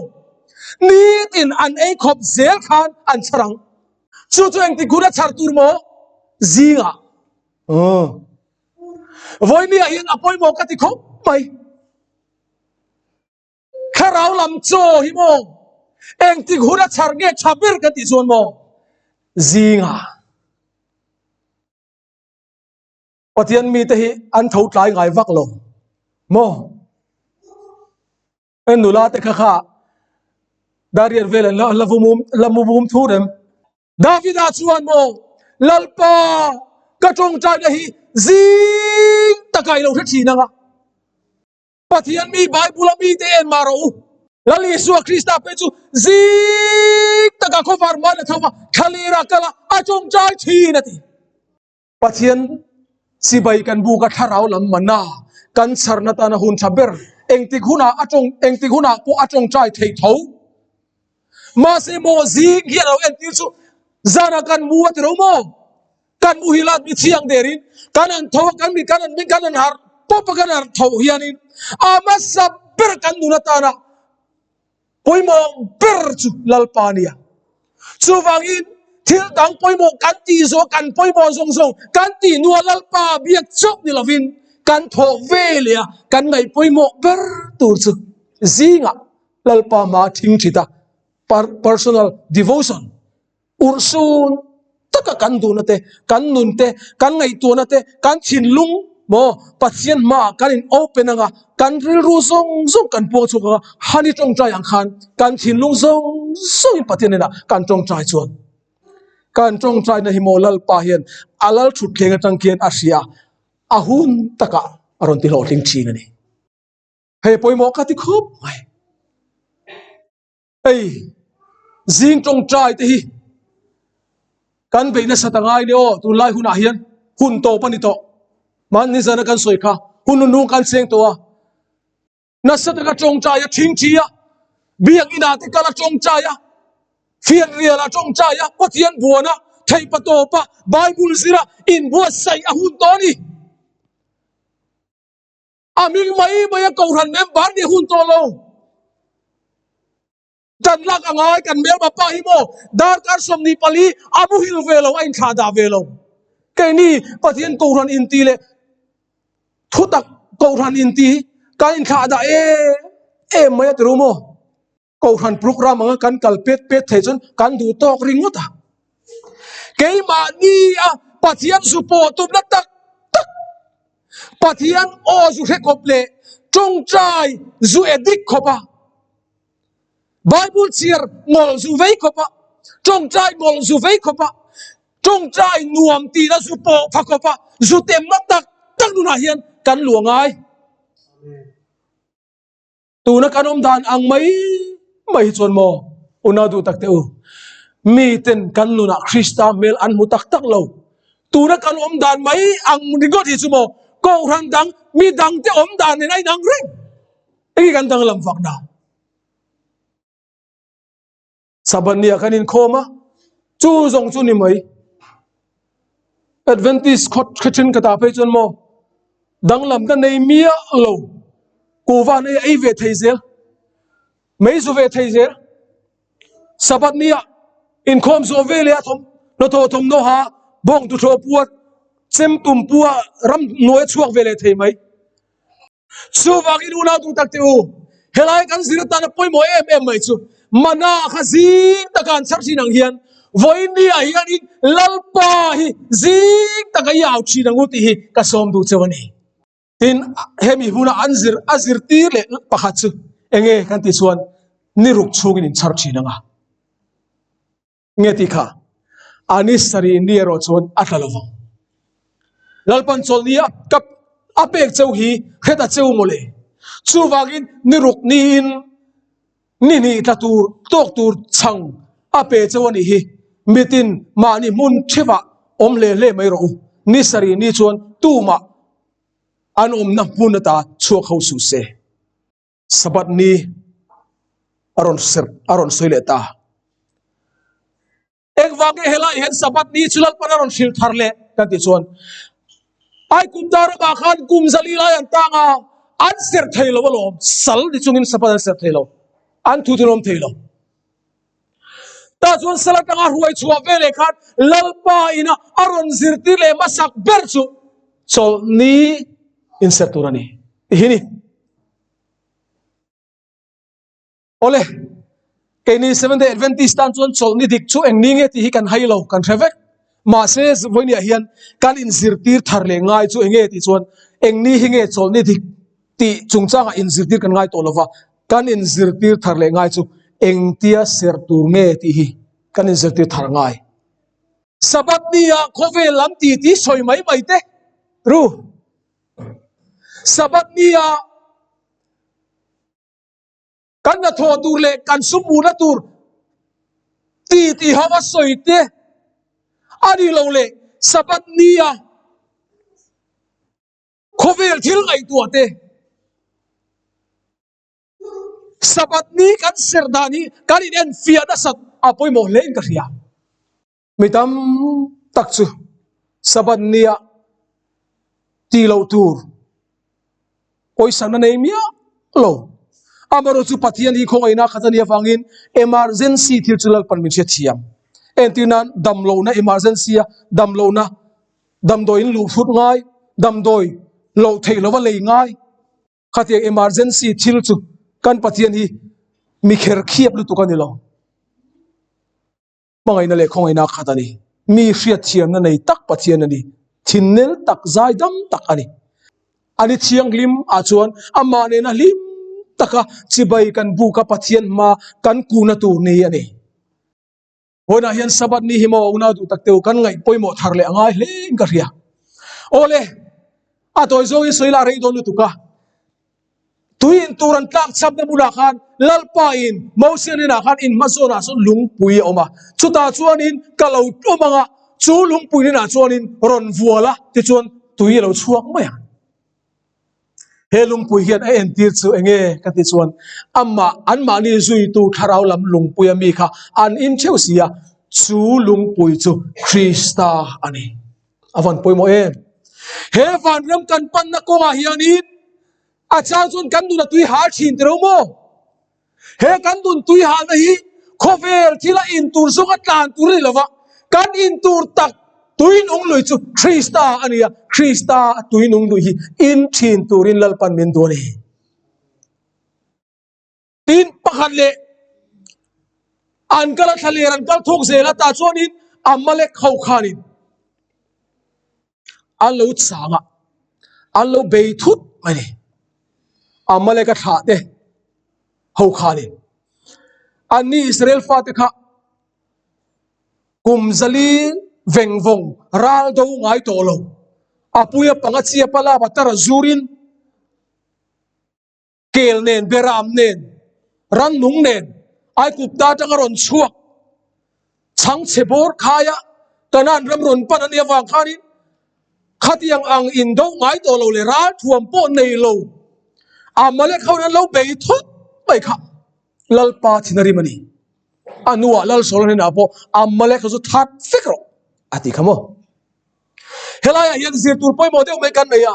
Nitin an ei khawp zel khan an chhar ang. Chu chu engtik hun a chhar tur maw? Zingah. Vawinia hian a pawimawh ka ti khawp mai. Thlarau lam chaw hi maw? Engtik hun a chhar nge tha ber kan tih chuan maw? Zingah. Pathian mite hi an tho tlai ngai vak lo maw? En nula te kha kha Darian vel an la vumum la mumum thu rem. Davida chuan maw Lalpa ka tawngtaina hi zing taka i lo hre thin anga. Pathian mi Bible a mite en mah rawh u. Lal Isua Krista pawh chu zing taka khawvar hmain a tho va, thlalira kal a, a tawngtai thin a ti. Pathian chibai kan buk a thlarau lam mana kan chharna tana hun tha ber engtik hunah a tawng engtik hunah pawh a tawngtai theih tho. Mahse maw zing hi a lo entir chu zana kan mu a ti ro maw? Kan mu hi lat mi thiang derin kan han tho a kan mi kan han min kan han harh pawp a kan harh tho hianin a hmasa ber kan nun atana Pawimawh ber chu Lalpa a nia. Chuvangin thil dang pawimawh kan tih zawh, kan pawimawh zawng zawng kan tih hnua Lalpa biak chauh ni lovin kan thawh ve leh a, kan ngaih pawimawh ber tur chu zingah Lalpa hmaa thing thit a, personal devotion, Urhsun taka kan duhna te, kan nun te, kan ngaihtuahna te, kan thinlung maw Pathian hmaah kan in open anga, kan rilru zawng zawng kan puang chhuak anga, hani tawngtai ang khan kan thinlung zawng zawngin Pathian hnenah kan tawngtai chuan kan tawngtaina hi maw Lalpa hian a lal thutthleng atang khian a hria a, a hun takah a rawn ti hlawhtling thin a ni. Hei pawimawh ka ti khawp mai. Hei zing tawngtai te hi kan beih nasa ta ngai nia aw tunlai hunah hian hun tawp a ni tawh mahni zana kan sawi kha hun nunung kan cheng tawh a nasa taka tawngtai a thingthi a biak inah te kal a tawngtai a fianrial a tawngtai a Pathian buan a theihpa tawp a Bible zir a inbuatsaih a hun tawh a ni. A hming mai mai a kohhran member nih hun tawh lo. Dan lak a ngai kan hmelma pa hi maw darkar 24 a muhil ve lo a inthlah dah ve lo. Keini Pathian kohhran inti leh thutak kohhran inti kan inthlah dah em em mai a ti ru maw. Kohhran program anga kan kal pet pet thei chuan kan duh tawk ringawt a. Keimahni a Pathian zu pawh tumna tak tak, Pathian aw zu hre khawp leh tawngtai zu edik khawp a, Bible chhiar ngawlh zu vei khawp a, tawngtai ngawlh zu vei khawp a, tawngtai nuam tihna zu pawh pha khawp a, zu temna tak tak nunah hian kan luah ngai. Tuna kan awm dan ang mai mai hi chuan maw unau duh tak teh u, miten kan nunah Krista hmel an hmu tak tak lo. Tuna kan awm dan mai ang ringawt hi chu maw. Kohhran dang, mi dangte awm dan nen a inang reng. Enge kan danglam vak na? Sabbath ni ah kan inkhawm a, chu zawng chu ni mai. Adventist khawt kha then ka ta phei chuan maw danglam ka nei miah lo. Kuhva nei a ei ve thei zel, mei zu ve thei zel. Sabbath ni ah inkhawm zawh ve leh a thawm hnathawh thawmhnaw ha bawng tuthlawh pua chem tum pua ram hnuai a chhuak ve leh thei mai. Chuvangin unau duh tak teh u, helai kan zir atana pawimawh em em mai chu mana kha zing taka an chhar thin ang hian vawiin ah hianin Lalpa hi zing taka i au thin ang u tih hi ka sawm duh cheu a ni. Tin, hemi huna an zir a zirtir leh pakhat chu enge kan tih chuan ni ruk chhungin in chhar thin ang a. Nge tih kha? A ni sarih ni erawh chuan a tla lovang. Lalpan chawlhni a ka a pek cheu hi hret a cheu mawle. Chuvangin ni ruk niin ni hnih tla tur tawk tur chhang a pe cheu a nih hi. Mitin mahni hmun thevah awm hle hle mai rawh u. Ni sarih ni chuan tumah an awmna hmun ata chhuak ho suh se. Sabbath ni a rawn serh a rawn sawi leh ta. Engvang nge helai hian Sabbath ni chu Lalpan a rawn hrilh thar leh kan tih chuan Aigupta ramah khan kum zali lai an tang a, an serh thei lo alawm, sal ni chungin Sabbath an serh thei lo, an thu thun awm thei lo. Tah chuan sal atanga hruai chhuah ve leh khan Lalpa ina a rawn zirtir leh hmasak ber chu chawlhni inserh tur a ni tih hi ni. Awle, keini Seventh Day Adventist tan chuan chawlhni dik chu eng ni nge tih hi kan hai lo, kan hre vek. Mahse, vawinia hian kan inzirtir thar leh ngai chu eng nge tih chuan eng ni hi nge chawlhni dik tih chungchangah inzirtir kan ngai tawh lo va, kan inzirtir thar leh ngai chu engtia serh tur nge tih hi kan inzirtir thar ngai. Sabbath nia khawvel lam ti tih sawi mai mai te ru. Sabbath nia kan hnathawh tur leh kan sum hmuhna tur ti tih ho a sawi te a ni lo leh Sabbath nia Khawvel thil ngaihtuah te, Sabbath ni kan serh dan hi kan in enfiah nasat a pawimawh hle in ka hria. Mi tam tak chu Sabbath nia tih loh tur pawisana nei miah lo. Amaherawhchu chu Pathian hi khawngaihna khat a nih avangin emergency thil chu Lalpan min hrethiam. Entir nan damlohna emergency a damlohna Damdawi in luh hrut ngai, damdawi loh theih lova lei ngai. Khatiang emergency thil chu kan Pathian hi mi kher khiap lutuk a ni lo. Hmangaihna leh khawngaihna a khat a ni. Mi hriatthiamna nei tak Pathian a ni. Thinnel tak, zaidam tak a ni. A ni thianghlim ah chuan amah nena hlim taka chibai kan buk a Pathian hma kan kuhna tur ni a ni. Vawiinah hian Sabbath ni hi maw unau duh tak teu kan ngaih pawimawh thar leh a ngai hle in ka hria. Awle, a tawi zawngin sawi lah rei dawn lutuk a. Tui in tur an tlak chhapna hmunah khan Lalpa in Mosia hnenah khan in hma zawnah sawn lungpui a awm a. Chutah chuanin ka lo tlawm ang a, chu lungpui hnenah chuanin rawn vual a, tichuan tui a lo chhuak mai ang. He lungpui hian a entir chu enge ka ti chuan amah anmahni zuitu thlarau lam lungpui a mi kha an in theuh si a, chu lungpui chu Krista a ni. A van pawimawh em? He vanram kan panna kawngah hianin a chang chuan kan nun a tui hal thin tiro maw? He kan nun tui halna hi khawvel thila in tur zawng a tlan tur a ni lova, kan in tur tak tui nung lui chu Krista a ni a, Krista a tui nung lui hi in thin turin Lalpan min duh a ni. Tin, pakhat leh an kal a thlaler an kal thawk zel a, tah chuanin Amalek ho khanin an lo chang a, an lo bei thut mai a ni. Amalek-a thlah te ho khanin anni Israel fate kha kum zali veng vawng ral do ngai tawh lo, a puia panga chiapa lapa tara zurin Kel nen, Beram nen, Rannung nen, Aigupta atanga rawn chhuak chhangchhe bawr khaia Kanaan ram rawn pan a nih avang khanin. Khatiang ang indo ngai tawh lo leh ralthuam pawh nei lo Amalek ho in an lo bei thut mai kha Lalpa thin a rim a ni. A hnuah Lal Saul hnenah pawh Amalek ho chu that vek rawh a ti kha maw. Helaiah hian zir tur pawimawh deuh mai kan nei a,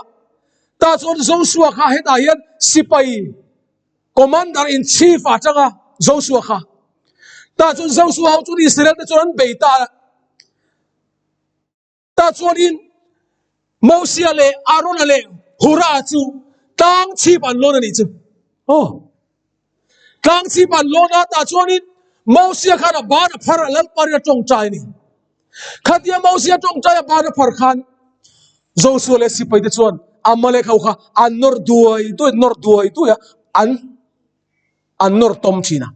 tah chuan Joshua kha hetah hian sipai Commander in Chief ah changa Joshua kha. Tah chuan Joshua ho chuan Israel te chuan an bei ta a. Tah chuanin Mosia leh Arona leh Hura chu tlang chhip an lawn a nih chu. Aw. Tlang chhip an lawn a, tah chuanin Mosia khan a ban a phar a, Lalpa rin a tawngtai a ni. Khatia Mosia tawngtai a ban a phar khan Joshua leh sipai te chuan Amalek ho kha an nawr duai duai, nawr duai duai a, an an nawr tawm thin a.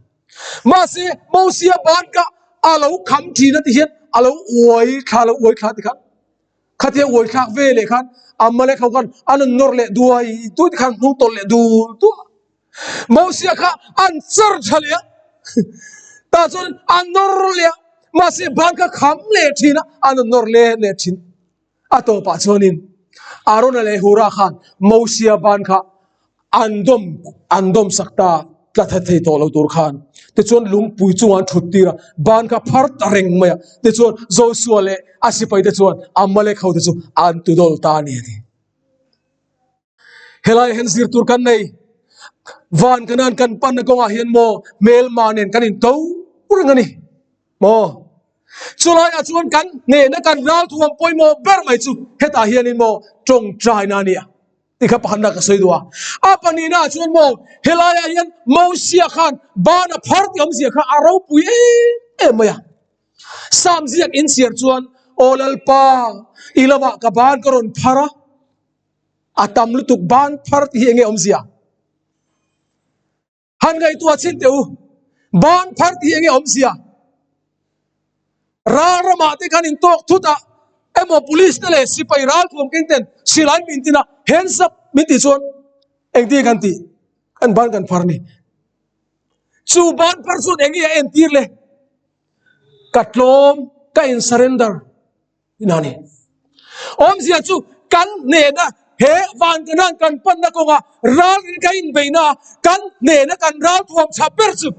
Mahse, Mosia ban kha a lo kham thin a ti hian a lo uai thla, a lo uai thla ti khan khatia uai thlak ve leh khan Amalek ho khan an rawn nawr leh duai duai ti khan hnung tawlh leh dul dul a. Mosia kha an char tha leh a, tah chuan an nawr leh a, mahse ban kha kham leh thin a, an rawn nawr leh leh thin. A tawpah chuanin Arona leh Hura khan Mosia ban kha an dawm an dawm sak ta tla that thei tawh lo tur khan. Tichuan lungpui chungah an thut tir a, ban kha phar ta reng mai a. Tichuan Joshua leh a sipaite chuan Amalek hote chu an tudawl ta a ni a ti. Helai hian zir tur kan nei. Van kanan kan panna kawngah hian maw hmelma nen kan in to reng a ni. Maw? Chulaiah chuan kan hnehna kan ralthuam pawimawh ber mai chu hetah hianin maw tawngtaina a ni a tih kha pakhatna ka sawi duh a. A pahnihnaah chuan maw helaiah hian Mosia khan ban a phar tih awmzia kha a ropui em em mai a. Sam ziak inchhiar chuan Aw Lalpa, i lamah ka ban ka rawn phar a, a tam lutuk ban phar tih hi enge awmzia? Han ngaihtuah chin teh u, ban phar tih hi enge awmzia? Ral ramah te khan intawk thut a, emaw police te leh sipai ralthuam keng ten silai min tin a, hands up min tih chuan engtin nge kan tih? Kan ban kan phar a ni. Chu ban phar chuan enge a entir le? Ka tlawm, ka in surrender. Ina ni. Awmzia chu kan hnena he van kanan kan panna kawnga ral in kan inbeihna a, kan hnena kan ral thuam chha ber chu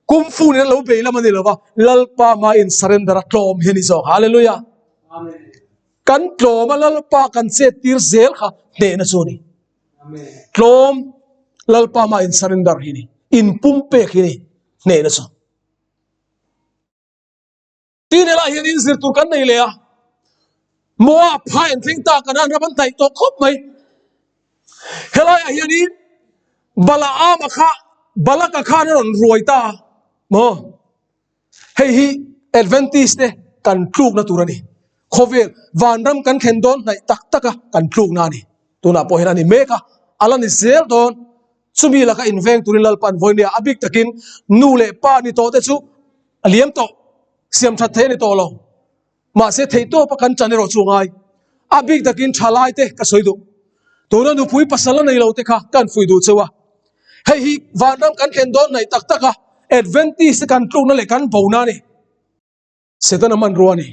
kum fu nena lo bei lam a ni lova, Lalpa hma in surrender a tlawm hi a ni zawk. Hallelujah. Kan tlawm a Lalpa kan chet tir zel kha hnehna chu a ni. Tlawm Lalpa hma in surrender hi a ni. Inpumpek hi a ni hnehna chu. Tin helaiah hian in zir tur kan nei leh a, Moab phai an thleng tak an ram an hnaih tawh khawp mai. Helaiah hianin Balaama kha Balaka khan a rawn ruai ta a, maw? Hei hi Adventist te kan tlukna tur a ni. Khawvel vanram kan thlen dawn hnaih tak tak a kan tlukna a ni. Tunah pawh hian a ni mek a, a la ni zel dawn. Chumi laka inveng turin Lalpan vawinia a bik takin nu leh pa ni tawh te chu a liam tawh, siam that thei a ni tawh lo. Mahse theihtawpa kan chan erawh chu a ngai. A bik takin thalai te ka sawi duh. Tuna nupui pasal a nei lo te kha kan fuih duh cheu a. Hei hi vanram kan thlen dawn hnaih tak tak a, Adventist te kan tlukna leh kan bona a ni. Setana hmanrua a ni.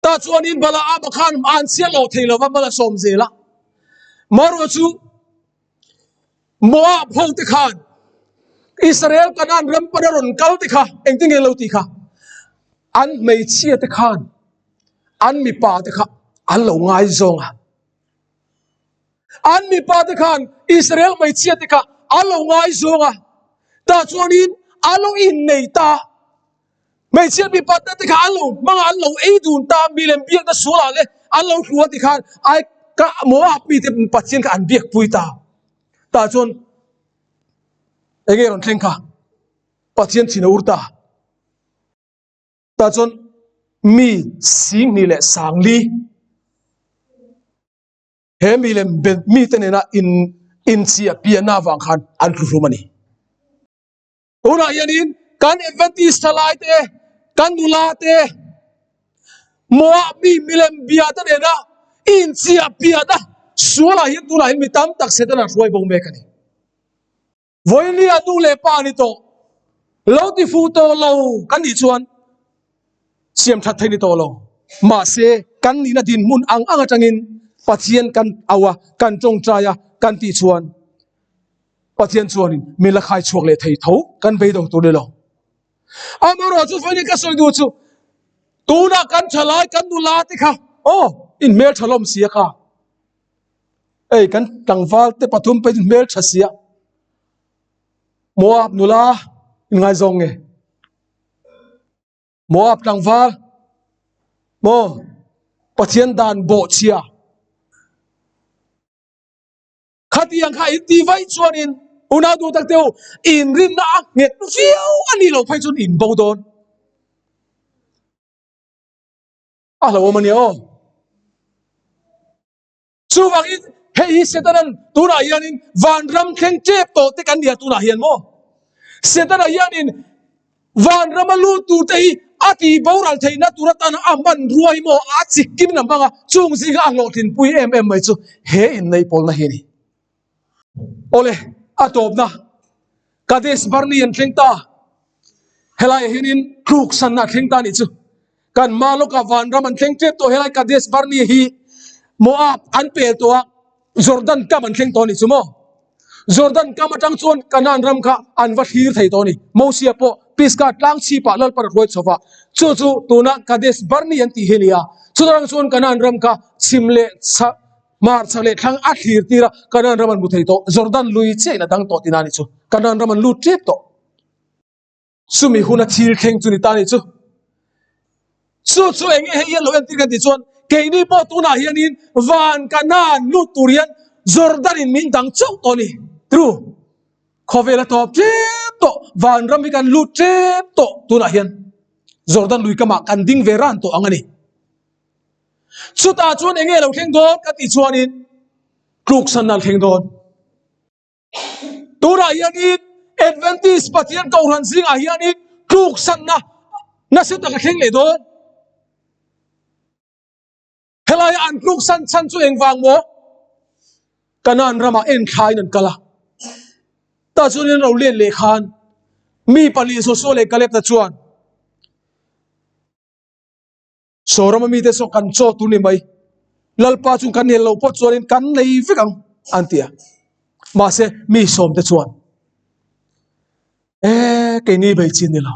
Tah chuanin Balaama khan an chhiat loh thei lova mal a sawm zel a. Marawh chu Moab ho te khan Israel Kanaan ram pana rawn kal te kha engtin nge lo tih kha an hmeichhia te khan an mipa te kha an lo ngaizawng a. An mipa te khan Israel hmeichhia te kha an lo ngaizawng a. Tah chuanin an lo innei ta. Hmeichhia mipa te te kha an lo hmang a, an lo ei dun ta, milem biakna sualah leh an lo hlu a ti khan ai ka Moab mite Pathian kha an biakpui ta. Tah chuan enge rawn thleng kha? Pathian thin a ur ta. Tah chuan mi 10,000 leh 4,000 he milem mite nena in inchiah piahna avang khan an hluhlum a ni. Tunah hianin kan Adventist thalai te, kan nula te, Moab mi milem bia te nena inchiah piahna sualah hian tunah hian mi tam tak Setana hruai bo mek a ni. Vawilia nu leh pa ni tawh, lo ti fuh tawh lo kan nih chuan siam that thei ni tawh lo. Mahse, kan nihna dinhmun ang ang atangin. Pathian kan au a, kan tawngtai a, kan tih chuan Pathian chuanin min la khai chhuak leh thei tho, kan beidawng tur ni lo. Amaherawh chu vawiin ka sawi duh chu tunah kan tha lai kan nula te kha aw in hmel tha lawm sia kha ei kan tlangval te pathum pawh in hmel tha sia Moab nula in ngaizawng nge Moab tlangval maw Pathian dan bawhchhia Khatiang kha in ti vaih chuanin unau duh tak teu inrinna a nghet viau a nih loh phei chuan in bo dawn. A hlauhawm a nia aw. Chuvangin hei hi Setanan tunah hianin vanram thleng tep tawh te kan nia tunah hian maw? Setana hianin Vanrama lut tur te hi a tih boral theihna tur atana a hmanrua hi maw a chik kimin a hmang a, chung zinga a hlawhtlinpui em em mai chu he inneih pawlna hi a ni. Awle, a tawpna Kadesh Barnea an thleng ta. Helaiah hianin tluksanna a thleng ta a nih chu. Kan hma lawkah vanram an thleng tep tawh helai Kadesh Barnea hi Moab an pel tawh a, Jordan kam an thleng tawh a nih chu maw? Jordan kam atang chuan Kanaan ram kha an va thlir thei tawh a ni. Mosia pawh Pisgah tlang chhipah Lalpan a hruai chho va, chu chu tuna Kadesh Barnea an tih hi a ni a. Chutah chuan Kanaan ram kha chhim leh chhak, hmar chhak leh thlang a thlir tir a, Kanaan ram an hmu thei tawh. Jordan lui chiah in a dang tawh tihna a nih chu. Kanaan ram an lut tep tawh. Chumi huna thil thleng chu ni ta ni chu. Chu chu eng nge hei hian lo entir kan tih chuan keini pawh tunah hianin van Kanaan lut tur hian Jordan in min dang chauh tawh a ni. True. Khawvel a tawp tep tawh, vanram hi kan lut tep tawh tunah hian Jordan lui kamah kan ding ve ran tawh ang a ni. Chutah chuan eng nge lo thleng dawn ka tih chuanin tluksanna a thleng dawn. Tunah hianin Adventist Pathian Kohhran zingah hianin tluksanna nasa tak a thleng leh dawn. Helaia an tluksan chhan chu engvang maw? Kanaan ramah enthlain an kal a. Tah chuan an ro let leh khan mi pahnih Joshua leh Caleb-a chuan Sawrama mite saw kan chaw tur ni mai, Lalpa chu kan hel lo pawh chuanin kan nei vek ang an ti a. Mahse mi sawmte chuan E keini bei chin ni lo.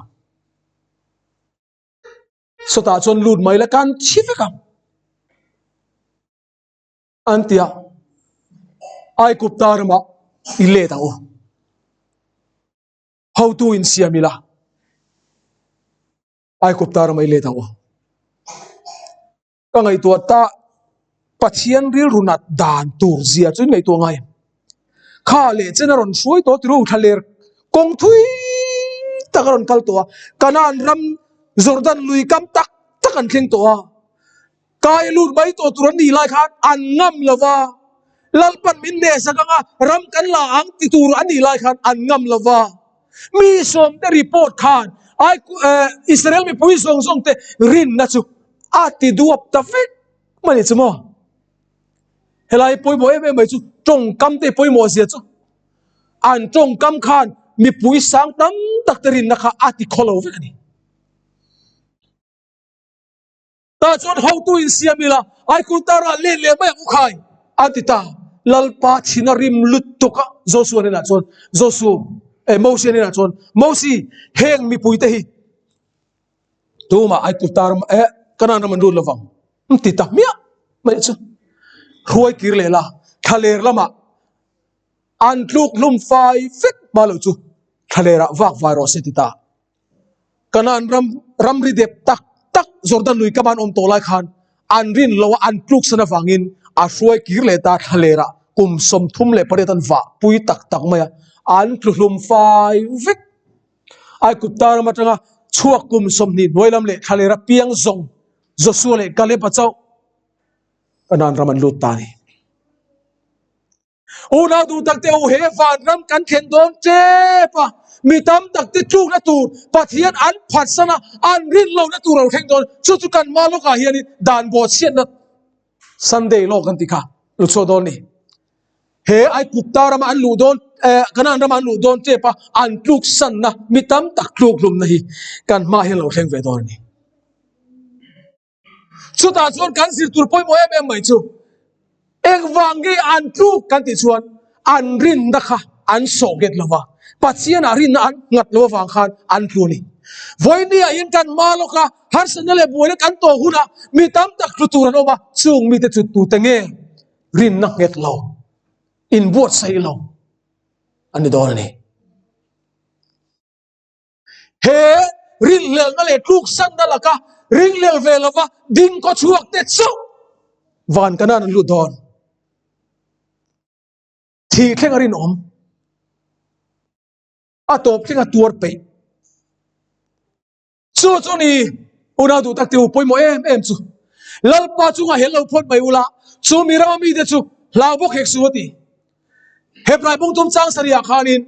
Sawtah chuan lut mai la kan thi vek ang an ti a. Aigupta ramah i let ang u. Hotu insiam ila. Aikupta ram ei let ang u. Ka ngaihtuah ta Pathian rilru nat dan tur zia chu in ngaihtuah ngai em? Kha leh chen a rawn hruai tawh tiru thlaler kawng thui tak a rawn kal tawh a, Kanaan ram Jordan lui kam tak tak an thleng tawh a, kai lut mai tawh tur an nih lai khan an ngam lo va, Lalpan min nehsak anga ram kan la ang ti tur an nih lai khan an ngam lo va. Mi sawmte report khan ai Israel mipui zawng zawng te rinna chu a ti duap ta vek mai ni chu maw. Helai pawimawh em em mai chu tawngkam te pawimawh zia chu an tawngkam khan mipui sang tam tak te rinna kha a ti khawlo vek a ni. Tah chuan hotu in siam ila, Aikultara let leh mai ang u khai, a ti ta. Lalpa thin a rim lutuk a, Joshua hnenah chuan, Joshua, eh Mosia hnenah chuan, Mosi, heng mipuite hi tumah Aikultara eh Kanaan ram an lut lovang, an ti ta hmiah mai chu. Hruai kir leh la, thlaler lamah an tluk hlum fai vek hma lo chu thlalerah vak vai rawh se ti ta. Kanaan ram ramri dep tak tak Jordan lui kam an awm tawh lai khan an rin lo a an tluksan avangin a hruai kir leh ta thlalerah kum 38 an vah pui tak tak mai a, an tlu hlum fai vek. Aigupta ram atanga chhuak kum 20 hnuai lam leh thlalera piang zawng Joshua leh Caleb-a chauh Kanaan ram an lut ta a ni. Unau duh tak te u he vanram kan thlen dawn tep a, mi tam tak te tlukna tur Pathian an phatsan a, an rin lohna tur a lo thleng dawn, chu chu kan hma lawkah hianin dan bawhchhiatna Sunday law kan ti kha lo chhuak dawn ni. He Aigupta rama an luh dawn eh Kanaan rama an luh dawn tep a, an tluksanna mi tam tak tluk hlumna hi kan hma hian lo thleng ve dawn a ni. Chutah chuan kan zir tur pawimawh em em mai chu. Engvang nge an tluk kan tih chuan an rinna kha an sawh nghet lo va, Pathianah rinna an nghat lo avang khan an tlu a ni. Vawinia hian kan hma lawka harsatna leh buaina kan tawh hunah mi tam tak tlu tur an awm a, chung mite chu tute nge rinna nghet lo, inbuatsaih lo an ni dawn a ni. He rinhlelhna leh tluksanna laka ringlel ve lova ding khaw chhuak te chauh van kanan an lut dawn. Thih thleng a rinawm. A tawp thleng a tuar peih. Chu chu ni unau duh tak te u pawimawh em em chu. Lalpa chungah hel lo phawt mai ula, chu mi rama mite chu hlau bawk hek su a ti. Hebrai bungtum chang sarihah khanin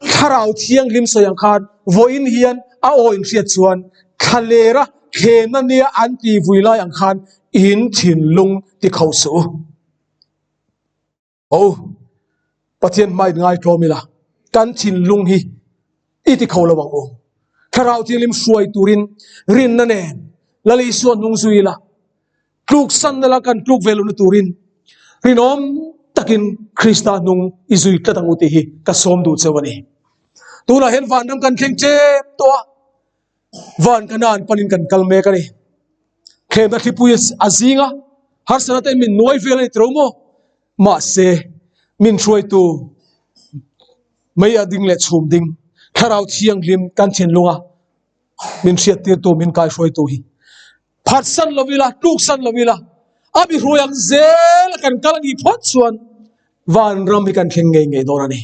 Thlarau Thianghlim sawi ang khan vawiin hian a aw inhriat chuan thlalera thlenna nia an ti vui lai ang khan in thinlung ti kho suh u. Aw Pathian hmai ngaitlawm ila kan thinlung hi i ti kho lo ang u. Thlarau Thianghlim hruai turin rinna nen Lal Isua hnung zui ila tluksanna la kan tluk ve lohna turin rinawm takin Krista hnung i zui tlat ang u tih hi ka sawm duh cheu a ni. Tunah hian vanram kan thleng tep tawh a, van Kanaan panin kan kal mek a ni. Thlemna thlipui a zing a, harsatna te min nuai vel a ni tiro maw? Mahse, min hruaitu mei a ding leh chhum ding, Thlarau Thianghlim kan thinlunga min hriattirtu, min kaihruaitu hi phatsan lo ila, tluksan lo ila, a mi hruai ang zel a kan kal a nih phawt chuan vanram hi kan thleng ngei ngei dawn a ni.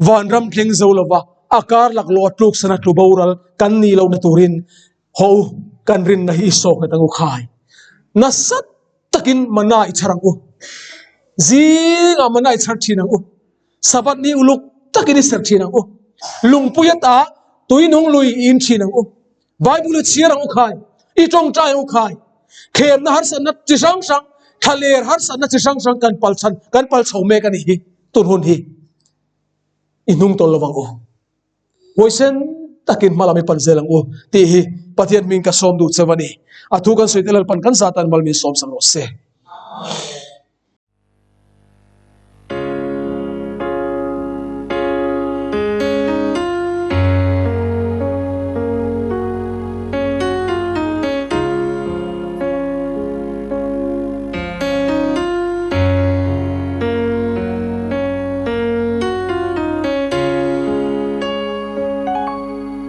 Vanram thleng zo lova a kar laklawh a tluksan a tlu boral kan nih lohna turin ho kan rinna hi i sawk nghet ang u khai. Nasa takin mana i chhar ang u. Zingah mana i chhar thin ang u. Sabbath ni uluk takin i serh thin ang u. Lungpui ata tuinung lui i in thin ang u. Bible i chhiar ang u khai. I tawngtai ang u khai. Thlemna harsatna chi hrang hrang, thlaler harsatna chi hrang hrang kan pal chhan, kan pal chho mek a nih hi tun hun hi. I hnung tawl lovang u. Huaisen takin hma lam i pan zel ang u tih hi Pathian hming ka sawm duh cheu a ni. A thu kan sawi te Lalpan kan zatan mal min sawm sak rawh se.